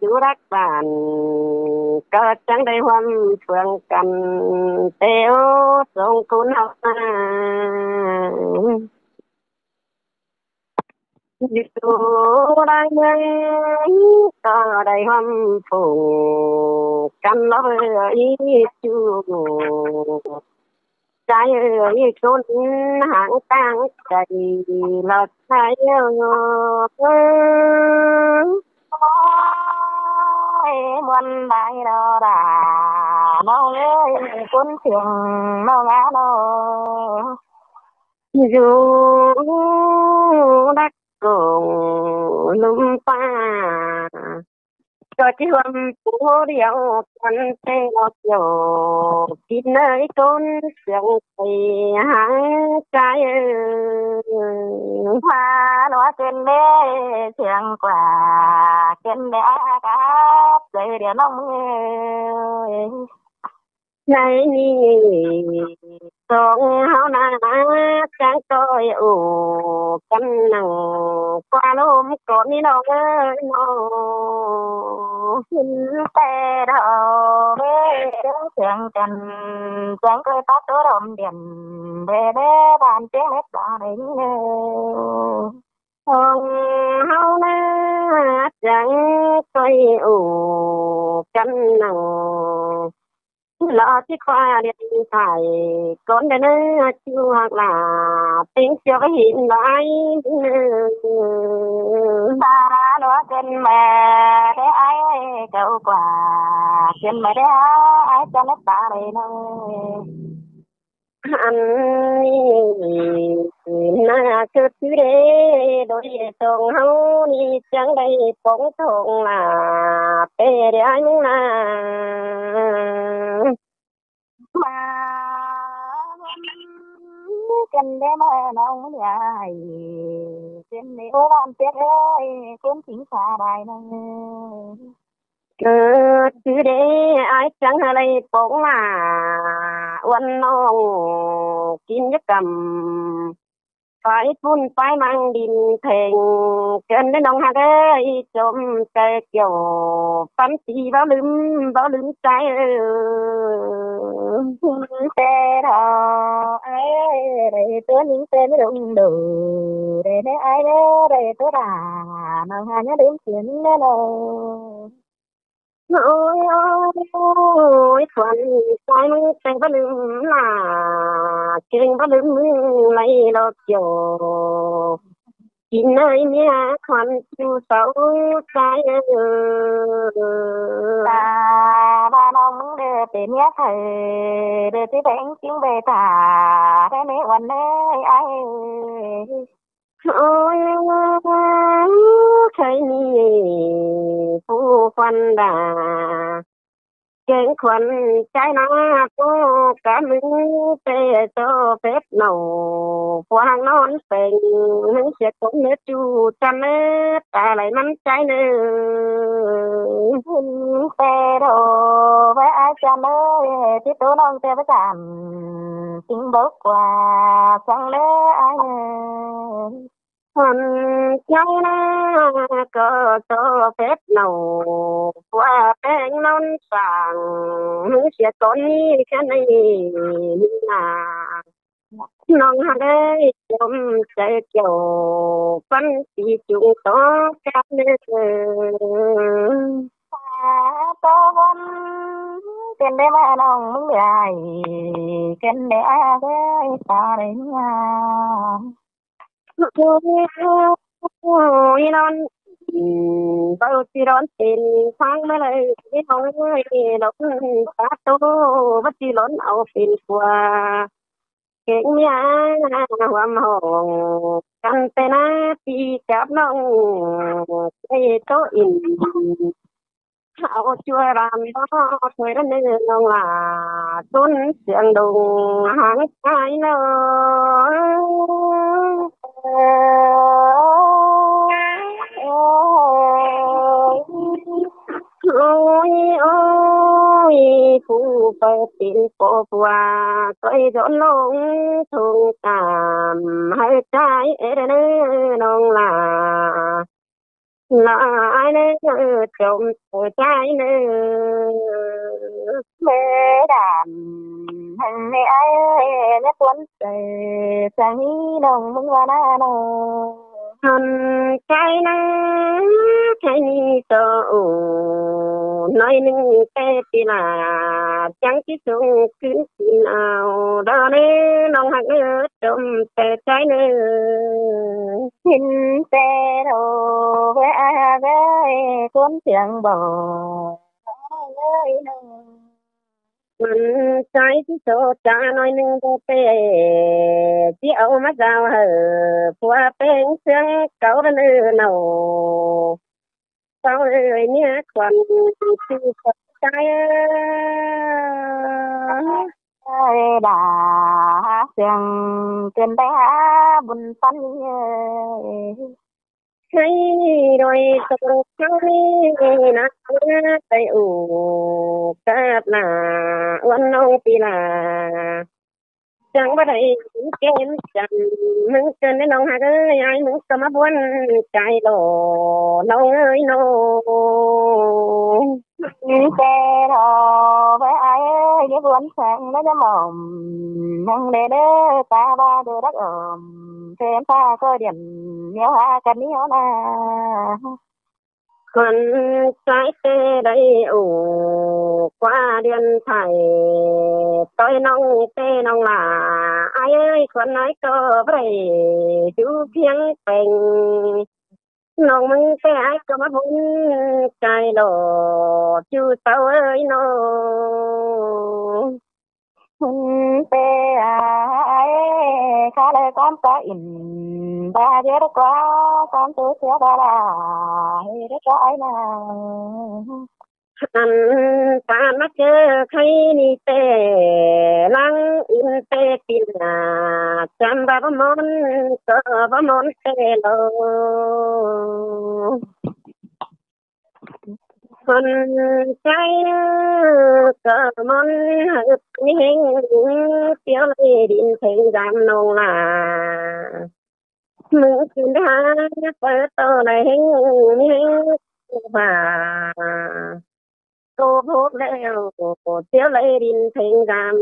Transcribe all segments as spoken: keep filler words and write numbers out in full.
Dú đắc bản, ꞌcọ chắng đảy ꞌhuôm phướng căn, ꞌtẹ ꞌsướng khun ꞌháu ꞌna. Dú đắc ꞌmướng, ꞌcọ đảy ꞌhuôm phướng căn ꞌló ꞌi ꞌchu. Trai ơi, ꞌcốn háng ꞌtáng cay lọt thái ơi. Ôi, ꞌmuôn lai đo đà, ꞌnọng ơi, ꞌcốn thiêng ꞌnọng ꞌna ꞌnớ. Dú đắc ꞌcóng ꞌlúm ꞌpá. ꞌCọ ꞌchí ꞌhuôm pú điêu căn ꞌtẹ ꞌló kiẻo, kin ơi ꞌcốn siêng quay háng trai ơi. Hoa lúa kin bê siêng quà, kin bê ác áp dạy điêu ꞌnọng ơi. Nây ꞌnị ꞌsướng ꞌháu ꞌna chắng ꞌcoi ổ căn nẳng ꞌquá ꞌlúm ꞌcốn ꞌnị ꞌnọng ơi ꞌnớ. Kin ꞌtẹ đo bê đé siêng căn, chắng ꞌcoi pák ꞌtố đom điên, bê bê bản tiếng mết đo đê ꞌnị ꞌnớ. ꞌSướng ꞌháu ꞌna chắng ꞌcoi ổ căn nẳng ꞌló ꞌchí ꞌquá điện thoại, ꞌcốn đé ꞌnớ ꞌchu ꞌhặc lả, ꞌtếng ꞌchua ꞌhịn lai ꞌnớ. Ba lúa kin mê đé ái cau quà, kin mê đé ái chăn nếp ba đê ꞌnớ. Ăn ꞌnị ꞌna ꞌcọ thứ đé, đôi ꞌsướng ꞌháu ꞌnị chắng đảy póng thông lả, ꞌtẹ đé ái ꞌmướng ꞌna. Ba kin đé ꞌmá ꞌnọng ơi, kin đé ꞌhụ bản tiếng ơi, ꞌcốn chính xa đài ꞌnớ. Ơ, thứ đé ái chắng hả đảy póng lả, ꞌuôn ꞌnọng kin dú căm. Phái phun phái mang đin thêng, kin đé ꞌnọng ꞌhặc ơi, chôm chaư kiẻo, phắn ti báu ꞌlứm, báu ꞌlứm trai ơi. Kin ꞌtẹ đo ái, đảy ꞌtố ꞌnhính ꞌtẹ ꞌmí đông đổ, đảy đé ái đé, đảy ꞌtố đả, ꞌnọng hả ꞌnhá ꞌlứm kin đé ꞌnớ. Ôi, ôi, ôi, khuôn trai ꞌmướng ꞌtẹ báu ꞌlứm lả, kin báu ꞌlứm ꞌmướng lai ꞌló kiẻo. Kin ơi, ꞌmía khuôn ꞌchu sáu trai ơi. Ta ba ꞌnọng ꞌmướng đé pên ꞌmía khay, đé ꞌchí beng chính bê ta, đé ꞌmí ꞌuôn ơi ái. Ôi, khay ꞌnị pú khuôn đa, kéng khuôn trai ꞌna pú cá ꞌmướng ꞌtẹ ꞌchọ phép ꞌnọ, pua hang ꞌnón peng, ꞌmướng sia cốm ꞌnớ ꞌchu chăn ꞌnớ, ta lai ꞌmắn trai ꞌnớ. Kin ꞌtẹ đo báu ái chăn ơi, ꞌchí ꞌtố ꞌnọng ꞌtẹ báu chăn, chính báu quà chắng ꞌnớ ái ơi. Hăn chắng ꞌna ꞌcọ ꞌchọ phép ꞌnọ, pua peng ꞌnón sảng, ꞌmướng sia cốm ꞌnị khăn ꞌnị ꞌna. ꞌNọng hả đảy chôm chaư kiẻo, phắn ti chung tó cắp ꞌnớ. Sa tô ꞌvắn, kin đé ꞌmá ꞌnọng ꞌmướng ơi, kin đé ái ơi, ta đảy ꞌmá. Ôi, ôi, ꞌnón, ừm, báu ꞌchí ꞌnón pên phang ꞌmá lai, ꞌnị ꞌnọng ơi, ꞌnọng ta tô, báu ꞌchí ꞌnón au pên pua. Kéng ꞌmía ꞌhuôm hỏng, căn ꞌtẹ ꞌna ti cắp ꞌnọng, ꞌtẹ ꞌtố ỉn. Au ꞌchua ꞌlam bó thôi ꞌnớ ꞌnọng lả, ꞌcốn siêng đông háng trai ꞌnớ. Ôi, ôi, pú phaư pên pô pua, ꞌcoi dón ꞌlống thung tam, hảư trai ê đa ꞌnớ ꞌnọng lả. Lỏ ai ꞌnớ, chôm ꞌchớ ꞌchái ꞌnớ. Mê đản hăng mê ai, mê cuốn sảy, chắng ꞌnị ꞌnọng ꞌmứng ꞌva ꞌnớ ꞌnớ. Hăn ꞌchái ꞌnớ, ꞌchái ꞌnị ꞌchọ ổ, ꞌnọi ꞌnưng ꞌtẹ pi lả, chắng ꞌchí sung ꞌcứn kin au, đó ꞌnớ ꞌnọng ꞌhặc ꞌnớ, chôm ꞌtẹ ꞌchái ꞌnớ. Hin ꞌtẹ đỏ ꞌvới ai ꞌvới, cuốn tiếng bò. Hăn ꞌchái ꞌchí ꞌchọ ꞌchá ꞌnọi ꞌnưng báu ꞌtẹ, ꞌchí au ꞌmá dao hảư, pua ꞌpéng ꞌsướng cáu ꞌnớ ꞌnớ ꞌnọng. Cáu ơi, ꞌnị khuôn ꞌchí ꞌchọ ꞌchái ơi. Đa hák ꞌsướng ꞌcứn đảy hák bun ꞌpắn ơi. Hãy đuổi sông sông ꞌnị nả, đảy ủ cắp nả, uôn ꞌnọng pi lả. Chắng báu đảy kén chăn ꞌmứng ꞌcứn ꞌnọng ꞌhặc ơi, ai ꞌmứng ꞌcọ ꞌmá buôn ꞌchái lỏ ꞌnọng ơi ꞌnớ. Ê, ꞌtẹ đỏ ꞌvới ai ơi, ꞌnị buôn săng ꞌnớ ꞌnhá mỏm, ꞌnăng đê đê ta ꞌva đê đắc ỏm, thêm ta ꞌcọ điện, ꞌnéo hák căn ꞌnéo ꞌnớ. Khuôn ꞌchái ꞌtẹ đảy ổ, ꞌquá điện thoại ꞌtoi ꞌnọng ꞌtẹ ꞌnọng lả. Ai ơi, khuôn ai ꞌcọ báu đảy ꞌchu phiêng peng. ꞌNọng ꞌmứng ꞌtẹ ai ꞌcọ ꞌmá buôn ꞌchái lỏ ꞌchu sau ơi ꞌnớ. Hưn ꞌtẹ ai, khá lơi ꞌquám ta ỉn, ba ꞌdệt ꞌquá ꞌquám tu sia ba la, ꞌdệt ꞌquá ai ꞌnớ. Ăn ta ꞌmá ꞌchớ khay ꞌnị ꞌtẹ, lăng ứn ꞌtẹ pi lả, chăm ba báu món, ꞌcọ báu món ꞌtẹ lo. Khuôn ꞌchái ꞌcọ món hảư ꞌmí ꞌhéng, tiếu lai đin thêng dam ꞌnọng lả. ꞌMứng kin đa pơ tô lai ꞌhéng, ꞌmí ꞌhéng ꞌva. Tô phốp ꞌlẹo, tiếu lai đin thêng dam,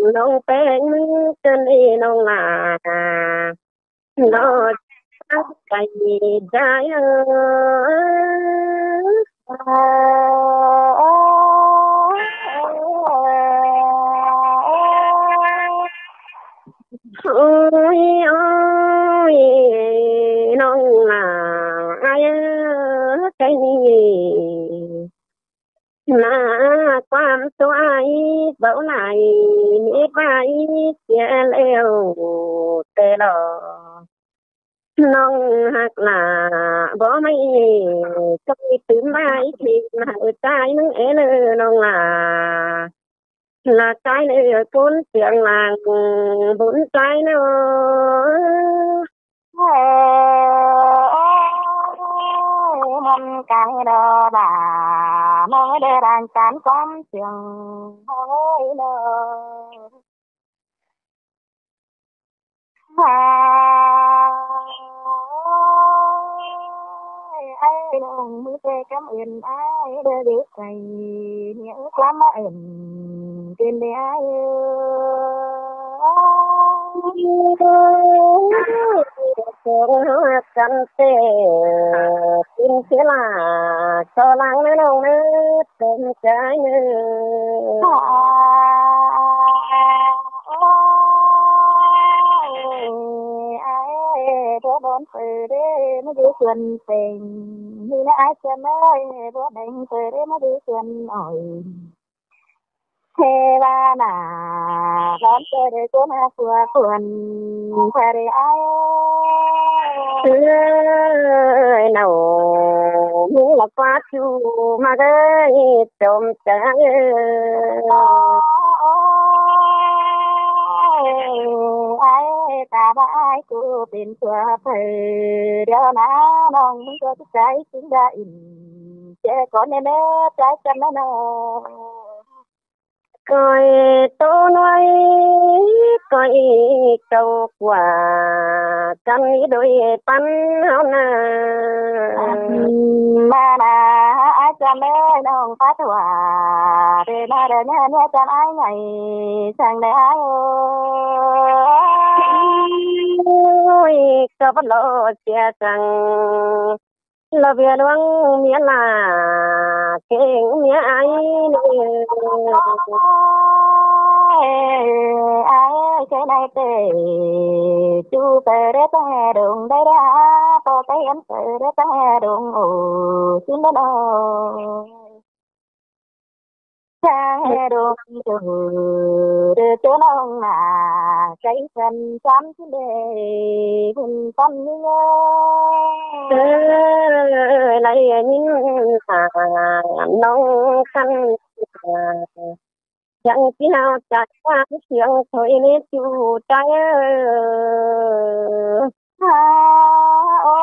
ꞌnọng ꞌpéng ꞌmứng ꞌcứn ê ꞌnọng lả. Nó cay dai ơ. Ôi, ôi, ꞌnọng lả ai ơ, cái gì. Nả ꞌquám ꞌtố ai báu lai, ꞌmí ꞌva sia ꞌlẹo ꞌtẹ lo. ꞌNọng ꞌhặc lả báu ꞌmí, ꞌchoi tứm ꞌva kin hảư ꞌchái ꞌnưng é ꞌnớ ꞌnọng lả. Lả ꞌchái ꞌnớ cuốn tiếng lăng bun ꞌchái ꞌnớ. Ơ, ơ, măn cang đo đa, ꞌnọng đe đang chán ꞌquám tiếng hơi ꞌnớ. Ai, ai, ꞌnọng ꞌmứ ꞌtẹ căm ơn ai, đe đe cay, nia ước lắm mà ơn. Tin đi ai ơ. Sông hót căn ꞌtẹ, tin sia lả, so lăng ꞌnớ ꞌnọng ꞌnớ, tôm ꞌchái ꞌnớ. Ai, bố đón pơ đế, ꞌmá đi khuôn pêng, ꞌnị ꞌnớ ai sia ơi, bố đéng pơ đế, ꞌmá đi khuôn ỏi. Hê ba nả, đón pơ đế cuốn ha phua khuôn, pha đế ai ơi. Ơi, nảu, ꞌmí lỏ ꞌquá ꞌchu ꞌmá ơi, tôm ꞌchái ơi. Ôi, ai, ta ba ai ꞌchu pên phua phaư, điêu nả ꞌnọng ꞌmứng ꞌchua ꞌchái chính đa ỉn, ꞌchẹ cón ꞌnê ꞌnớ, ꞌchái căn ꞌnớ ꞌnớ. Coi tô ꞌnọi, coi cau ꞌquá, căn ꞌnị đôi păn ꞌháu nả. ꞌMá ꞌna, ải ꞌchăm ơi, ꞌnọng pá ꞌtưa, đi ꞌna đi ꞌnhá ꞌnhá ꞌchăm ải ꞌnhạy, săng đi ải ơi. Ôi, ꞌcọ báu ꞌlo sia săng, ꞌlo ꞌviạk ꞌluống ꞌmía ꞌla, keng ꞌmía ải ꞌnị. Ải ơi, ꞌchớ ꞌnị ꞌtẹ ꞌchu pay đé ꞌtáng ꞌhê đông đảy đa, ꞌpo té ꞌén pay đé ꞌtáng ꞌhê đông ổ ꞌchí đé ꞌnọ. ꞌTáng ꞌhê đông ꞌchu, đi ꞌchu ꞌnọng ꞌna, ꞌchái khăn ꞌchăm ꞌchí đé, ꞌhụn ꞌtăm ꞌnị ꞌnớ. Ơ, đảy ꞌnhính ꞌna, ꞌnọng khăn ꞌna, chắng ꞌchí ꞌnháo chaư ꞌquám siêng thôi ꞌnị ꞌchu ꞌchái ơ. Ha, ôi,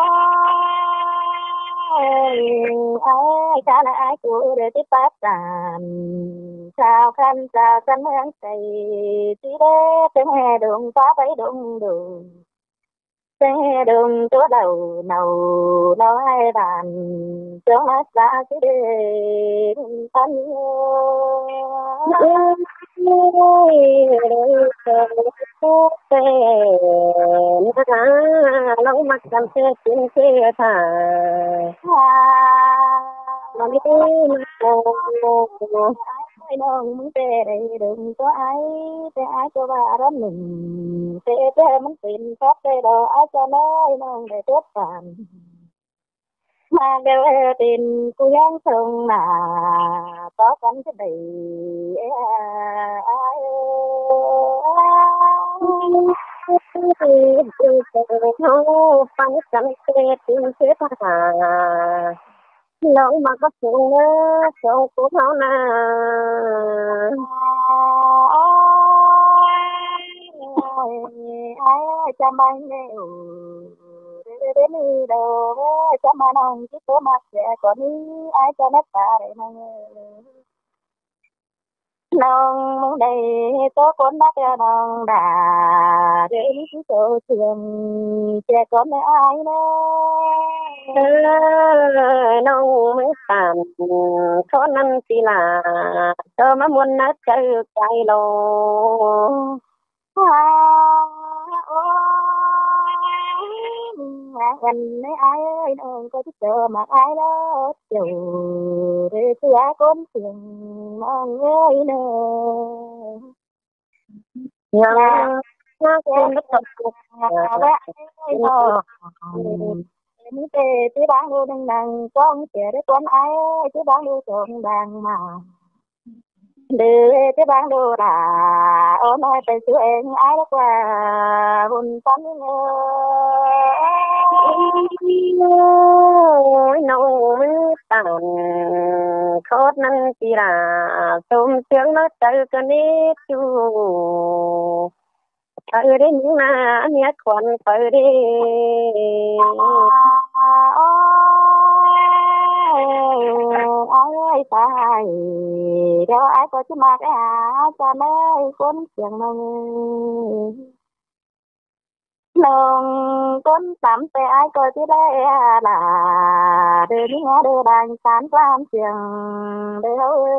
ải ꞌchá ꞌna ải ꞌchu đi ꞌchí pắt tản, sau khăn sau khăn ꞌmướng Chai, ꞌchí đé ꞌtáng ꞌhê đông pá pay đông đu. Té đông ꞌtố đau nau, nau ải bản, chóng ꞌmá sa ꞌchí đé, ꞌpắn ơi. Ôi, ôi, ôi, ꞌlống ꞌmặc căn ꞌtẹ ꞌchịn ꞌchế thả. Wa. Mà đi mà. Ải ơi, ꞌnọng ꞌmứng ꞌtẹ đảy đông ꞌtố ải, ꞌtẹ ải ꞌtố ꞌva ꞌlắm ꞌnưng, ꞌtẹ ꞌtẹ ꞌmắn pên phép ꞌtẹ đỏ ải ꞌchăm ơi, ꞌnọng đảy tớt phản. ꞌMá đeo ên tin ꞌcú ꞌnhắng sông ꞌna, tó cắn ꞌchí đảy ải ơi. ꞌPắn cắn ꞌtẹ tin ꞌchế thả. ꞌLống ꞌmặc báu sông ꞌnớ, sông ꞌcú ꞌháu ꞌna. Ôi, ải ơi, ꞌchăm ꞌmá ꞌnị ổ, đi đi đi đi đô, ꞌchăm ꞌmá ꞌnọng ꞌchí ꞌtố ꞌmặc ꞌsẹ cón ꞌnị, ải ꞌchăm ꞌmá ta đảy ꞌnọng ơi. ꞌNọng ꞌmứng đảy ꞌtố cón ꞌmặc ꞌnọng đa, đi ꞌnị ꞌchí ꞌtố siêng, ꞌchẹ cón ꞌnị ải ꞌnớ. Ơ, ꞌnọng ꞌmứng tản, khót ꞌnặn ꞌchí ꞌla, ꞌtố ꞌmá ꞌmuôn ꞌnớ chaư cai lo. Wa, ôi, ải ơi, ꞌnọng ꞌcọ ꞌchí ꞌchọ ꞌmặc ải ꞌlọ, chiêu, đi ꞌchí ải cón siêng, ꞌnọng ơi ꞌnớ. Yang, ꞌnọng ꞌcọ ꞌchí ꞌchọ ꞌmặc ải ꞌlọ. ꞌMí ꞌtẹ ꞌchí bang đu ꞌnưng ꞌnăng, cóng ꞌchẹ đảy cón ải, ꞌchí bang đu cóng bang ꞌmá. Đi ꞌchí bang đu đa, ôn ải pay ꞌchu ên ải ꞌlọ ꞌquá, ꞌhụn ꞌpắn ꞌnị ꞌnớ. Ôi, ꞌnọng ꞌmứng tản, khót ꞌnặn ꞌchí ꞌla, sôm siêng ꞌnớ chaư ꞌcọ ꞌnị ꞌchu. Pay đảy ꞌnưng ꞌna, ꞌmía khuôn pay đảy. Ôi, ải ơi, ải ơi, ta ải, điêu ải ꞌcọ ꞌchí ꞌmặc ải, ꞌchăm ơi, cón siêng ꞌnọng ơi. ꞌLống cón tắm ꞌtẹ ải ꞌcọ ꞌchí đảy ꞌla, đi ꞌnị ꞌnga đi đảy tản ꞌquám siêng, đi ꞌhụ ơi.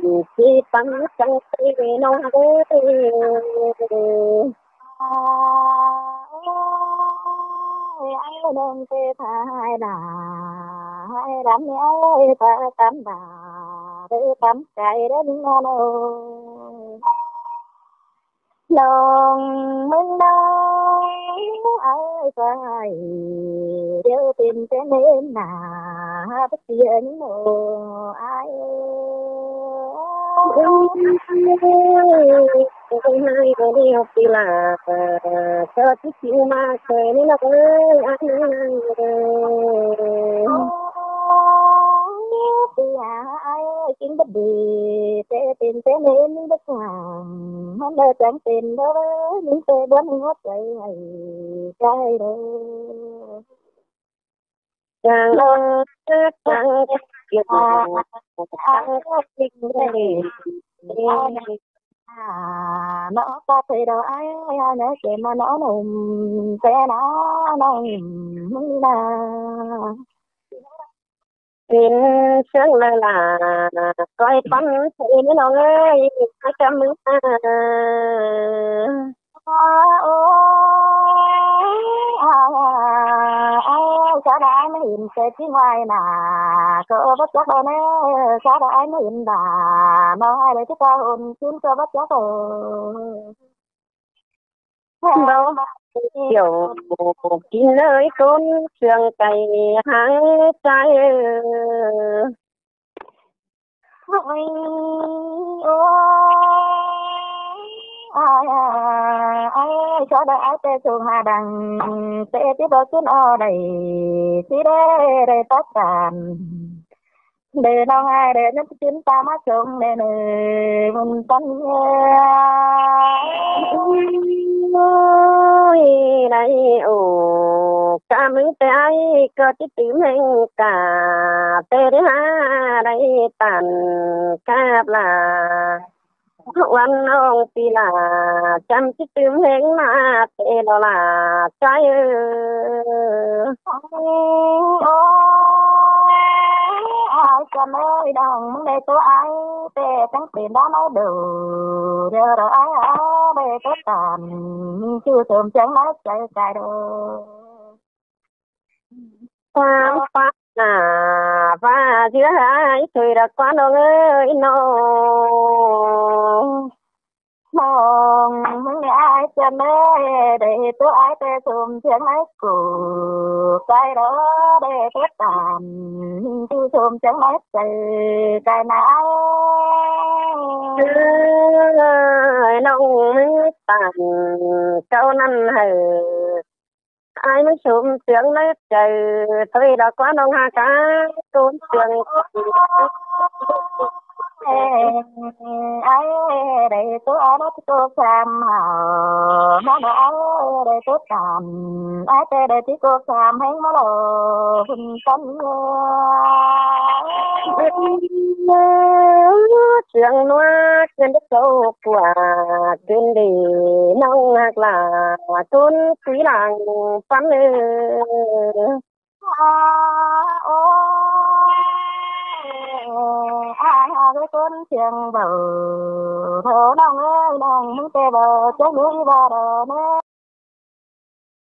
ꞌChí tắm chắng ꞌtẹ ꞌnọng ơi. Ôi, ải ꞌnọng ꞌtẹ thái đa, ải lắm ꞌnị ải ơi, ta tắm đa, đi tắm cai đảy ꞌnị ꞌnọng ơi. ꞌLống ꞌmứng đaư ải ơi, điêu pên ꞌtẹ ꞌnị ꞌna, báu ꞌchí ꞌnị ꞌnớ ải ơi. Ôi, ôi, ôi, ôi, ôi, ꞌpi ꞌla, ꞌchọ ꞌchí ꞌchịu ꞌmá ꞌsớ ꞌnị ꞌnọng ơi, ải ơi. Ôi, ꞌpi ꞌla ải ơi, ꞌchí báu đi, ꞌtẹ pên ꞌtẹ ꞌnị ꞌnị báu săng, ꞌmắn đaư chắng pên đaư, ꞌnị ꞌtẹ bón ꞌnị ꞌhọt chaư ải, chaư đaư. Chắng, chắng, chắng, chắng, chắng, À, nó có thể đâu ai, ai nhớ kể mà nó nồng, té nó nồng, nồng đi nào. Pên sướng lơ là, coi pắn thấy nó nồng ơi, ai chăm mưa. Ôi, ai, ai, ai, sao đã ai mới nhìn cái phía ngoài mà, cô bất chấp đâu nè, sao đã ai mới nhìn bà, mà ai để cái tao hồn, chín cô bất chấp rồi. Đâu, kiểu, kín nơi cốn trường cày háng trái. Ôi, ôi, ai, ai, ai, sao đã ai tê sung hà đằng, tê tí bơ cún o đẩy, tí đê, đê tóc tàn. Đê nong ai, đê nhất chín ta mắc sống, đê nê, mùn tăn nhé. Ôi, này, ồ, cả mứng tê ai, có tí tí meng cả, tê đê ha, đê tàn, cáp là. Quan ông pi là chăm chít tưm hên mà tê lo là trái ơi. Ôi, ôi, ai chăm ơi, đồng mong đây tôi ai, tê tăng tiền đó nói đủ, giờ rồi ai ở đây tôi tàn, chưa tôm chẳng nói chạy cài đồ. Khóa pá nả và giữa hai thùy đã quán ông ơi nô. Mong mưng ai chân ơi, để tôi ai tê sum tiếng lấy củ, cái đó để tôi tàn, tôi sum tiếng lấy chạy, cái nào. Ơi nông mưng tàn, câu năn hở. Ai mưng sum tiếng lấy chạy, tôi đã quán ông hà cá, tốn tiếng. Ai, đây tôi ai đó tôi sam hảo, nó đó ai, đây tôi sam, ai tê đây tôi sam hên mà lo, hên tâm. Tiếng nó, tiếng đất châu của, tiếng đi nông hạt là, tốn quý làng, pắn ơi. Ôi, ai, ai, cái cuốn trường bầu, thơ nông ơi, nông, mưng tê bầu, chắc đuối ba đờ nè.